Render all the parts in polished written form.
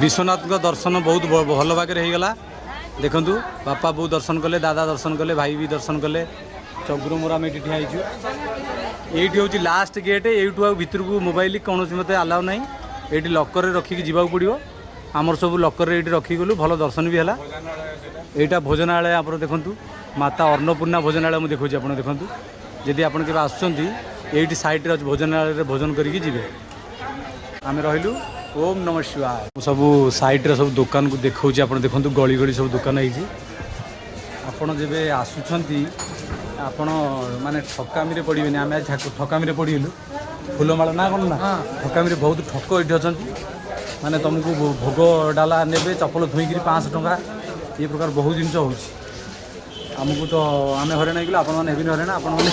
ବିଶ୍ୱନାଥଙ୍କ ଦର୍ଶନ ବହୁତ ଭଲ ଭାଗରେ ହେଇଗଲା। ଦେଖନ୍ତୁ, ବାପା ବୋଉ ଦର୍ଶନ କଲେ, ଦାଦା ଦର୍ଶନ କଲେ, ଭାଇ ବି ଦର୍ଶନ କଲେ। ଚଗୁର ମୋର ଆମେ ଏଇଠି ଠିଆ ହେଇଛୁ। ଏଇଠି ହେଉଛି ଲାଷ୍ଟ ଗେଟ୍। ଏଇଠୁ ଆଉ ଭିତରକୁ ମୋବାଇଲ କୌଣସି ମତେ ଆଲାଉ ନାହିଁ। ଏଇଠି ଲକରରେ ରଖିକି ଯିବାକୁ ପଡ଼ିବ। ଆମର ସବୁ ଲକରରେ ଏଇଠି ରଖିକି ଗଲୁ। ଭଲ ଦର୍ଶନ ବି ହେଲା। ଏଇଟା ଭୋଜନାଳୟ ଆପଣ ଦେଖନ୍ତୁ, ମାତା ଅନ୍ନପୂର୍ଣ୍ଣା ଭୋଜନାଳୟ ମୁଁ ଦେଖାଉଛି, ଆପଣ ଦେଖନ୍ତୁ। ଯଦି ଆପଣ କେବେ ଆସୁଛନ୍ତି, ଏଇଠି ସାଇଡ଼୍ରେ ଅଛି ଭୋଜନାଳୟରେ, ଭୋଜନ କରିକି ଯିବେ। ଆମେ ରହିଲୁ। ଓମ୍ ନମ ଶିବାୟ। ମୁଁ ସବୁ ସାଇଡ଼୍ରେ ସବୁ ଦୋକାନକୁ ଦେଖାଉଛି, ଆପଣ ଦେଖନ୍ତୁ। ଗଳି ଗଳି ସବୁ ଦୋକାନ ହେଇଛି। ଆପଣ ଯେବେ ଆସୁଛନ୍ତି, ଆପଣ ମାନେ ଠକାମିରେ ପଡ଼ିବେନି। ଆମେ ଆଜି ଠକାମିରେ ପଡ଼ିଗଲୁ। ଫୁଲମାଳ ନା କ'ଣ ନା, ଠକାମିରେ ବହୁତ ଠକ ଏଇଠି ଅଛନ୍ତି। ମାନେ ତୁମକୁ ଭୋଗ ଡାଲା ନେବେ, ଚପଲ ଧୋଇକିରି 500 ଟଙ୍କା। ଏ ପ୍ରକାର ବହୁତ ଜିନିଷ ହେଉଛି। ଆମକୁ ତ ଆମେ ହଇରାଣ ହେଇଗଲୁ, ଆପଣମାନେ ହେବେନି ହଇରାଣ। ଆପଣମାନେ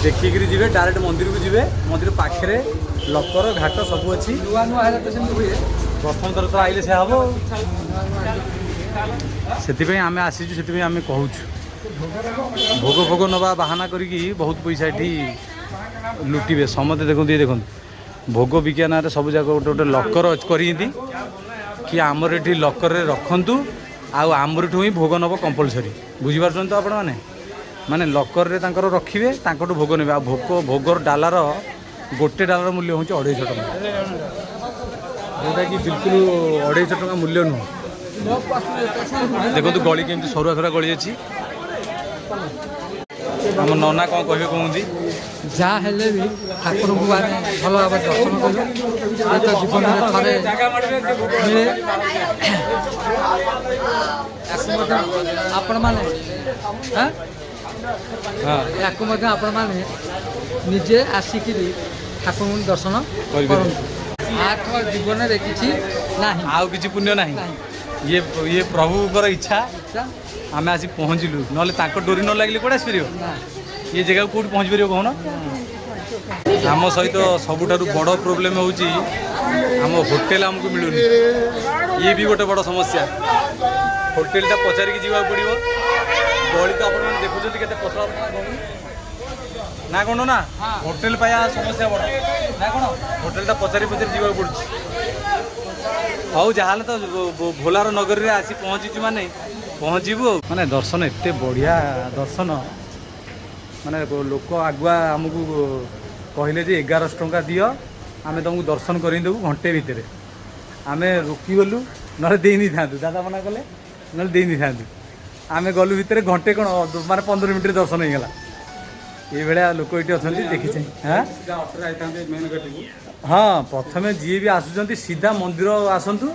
ଦେଖିକିରି ଯିବେ, ଡାଇରେକ୍ଟ ମନ୍ଦିରକୁ ଯିବେ। ମନ୍ଦିର ପାଖରେ ଲକର, ଘାଟ ସବୁ ଅଛି। ନୂଆ ନୂଆ ହେଲେ ତ ସେମିତି ହୁଏ। ପ୍ରଥମ ଥର ତ ଆଇଲେ ସେ ହେବ। ସେଥିପାଇଁ ଆମେ ଆସିଛୁ, ସେଥିପାଇଁ ଆମେ କହୁଛୁ। ଭୋଗ ଫୋଗ ନେବା ବାହାନା କରିକି ବହୁତ ପଇସା ଏଠି ଲୁଟିବେ ସମସ୍ତେ। ଦେଖନ୍ତୁ, ଇଏ ଦେଖନ୍ତୁ, ଭୋଗ ବିକିବା ନାଁରେ ସବୁ ଯାକ ଗୋଟେ ଗୋଟେ ଲକର କରିଛନ୍ତି କି ଆମର ଏଠି ଲକରରେ ରଖନ୍ତୁ ଆଉ ଆମରିଠୁ ହିଁ ଭୋଗ ନେବ କମ୍ପଲସରି। ବୁଝିପାରୁଛନ୍ତି ତ ଆପଣମାନେ? ମାନେ ଲକରରେ ତାଙ୍କର ରଖିବେ, ତାଙ୍କଠୁ ଭୋଗ ନେବେ। ଆଉ ଭୋଗର ଡାଲାର, ଗୋଟେ ଡାଲାର ମୂଲ୍ୟ ହେଉଛି 250 ଟଙ୍କା, ଯେଉଁଟାକି ବିଲକୁଲ 250 ଟଙ୍କା ମୂଲ୍ୟ ନୁହଁ। ଦେଖନ୍ତୁ, ଗଳି କେମିତି ସରୁଆ ସରୁଆ ଗଳି ଅଛି। ଆମ ନନା କ'ଣ କହିବେ କୁହନ୍ତି। ଯାହା ହେଲେ ବି ଠାକୁରଙ୍କୁ ଆମେ ଭଲ ଭାବରେ ଦର୍ଶନ କଲୁ। ଏ ତ ଜୀବନରେ ଥରେ ମିଳେ। ୟାକୁ ମଧ୍ୟ ଆପଣମାନେ ୟାକୁ ମଧ୍ୟ ଆପଣମାନେ ନିଜେ ଆସିକିରି ଠାକୁରଙ୍କୁ ଦର୍ଶନ କରିପାରିବେ। କରନ୍ତୁ। ଆଠ ଜୀବନରେ କିଛି ନାହିଁ। ଆଉ କିଛି ପୁଣ୍ୟ ନାହିଁ। ନାହିଁ। ଇଏ ପ୍ରଭୁଙ୍କର ଇଚ୍ଛା। ଇଚ୍ଛା। ଆମେ ଆସି ପହଞ୍ଚିଲୁ, ନହେଲେ ତାଙ୍କ ଡୋରି ନ ଲାଗିଲେ କୁଆଡ଼େ ଆସିପାରିବ? ନା। ଇଏ ଜାଗାକୁ କେଉଁଠି ପହଞ୍ଚି ପାରିବ କହୁନ? ଆମ ସହିତ ସବୁଠାରୁ ବଡ଼ ପ୍ରୋବ୍ଲେମ୍ ହେଉଛି, ଆମ ହୋଟେଲ ଆମକୁ ମିଳୁନି। ଇଏ ବି ଗୋଟେ ବଡ଼ ସମସ୍ୟା। ହୋଟେଲଟା ପଚାରିକି ଯିବାକୁ ପଡ଼ିବ। ଗଳି ତ ଆପଣମାନେ ଦେଖୁଛନ୍ତି କେତେ ପତଳା ପତଳା ଗଳି ନା କ'ଣ ନା, ହୋଟେଲ ପାଇବା ସମସ୍ୟା ବଡ଼ ନା କ'ଣ? ହୋଟେଲଟା ପଚାରି ପଚାରି ଯିବାକୁ ପଡ଼ୁଛି। ହଉ, ଯାହାହେଲେ ତ ଭୋଲାର ନଗରୀରେ ଆସି ପହଞ୍ଚିଛୁ, ମାନେ ପହଞ୍ଚିବୁ ଆଉ। ମାନେ ଦର୍ଶନ ଏତେ ବଢ଼ିଆ ଦର୍ଶନ। ମାନେ ଲୋକ ଆଗୁଆ ଆମକୁ କହିଲେ ଯେ 1100 ଟଙ୍କା ଦିଅ, ଆମେ ତୁମକୁ ଦର୍ଶନ କରେଇଦେବୁ ଘଣ୍ଟେ ଭିତରେ। ଆମେ ରୋକିଗଲୁ, ନହେଲେ ଦେଇ ଦେଇଥାନ୍ତୁ। ଦାଦା ମନା କଲେ, ନହେଲେ ଦେଇ ଦେଇଥାନ୍ତୁ। ଆମେ ଗଲୁ ଭିତରେ, ଘଣ୍ଟେ କ'ଣ, ମାନେ 15 ମିନିଟ୍ରେ ଦର୍ଶନ ହେଇଗଲା। ଏଇଭଳିଆ ଲୋକ ଏଇଠି ଅଛନ୍ତି, ଦେଖିଛେ। ହଁ ହଁ, ପ୍ରଥମେ ଯିଏ ବି ଆସୁଛନ୍ତି, ସିଧା ମନ୍ଦିର ଆସନ୍ତୁ।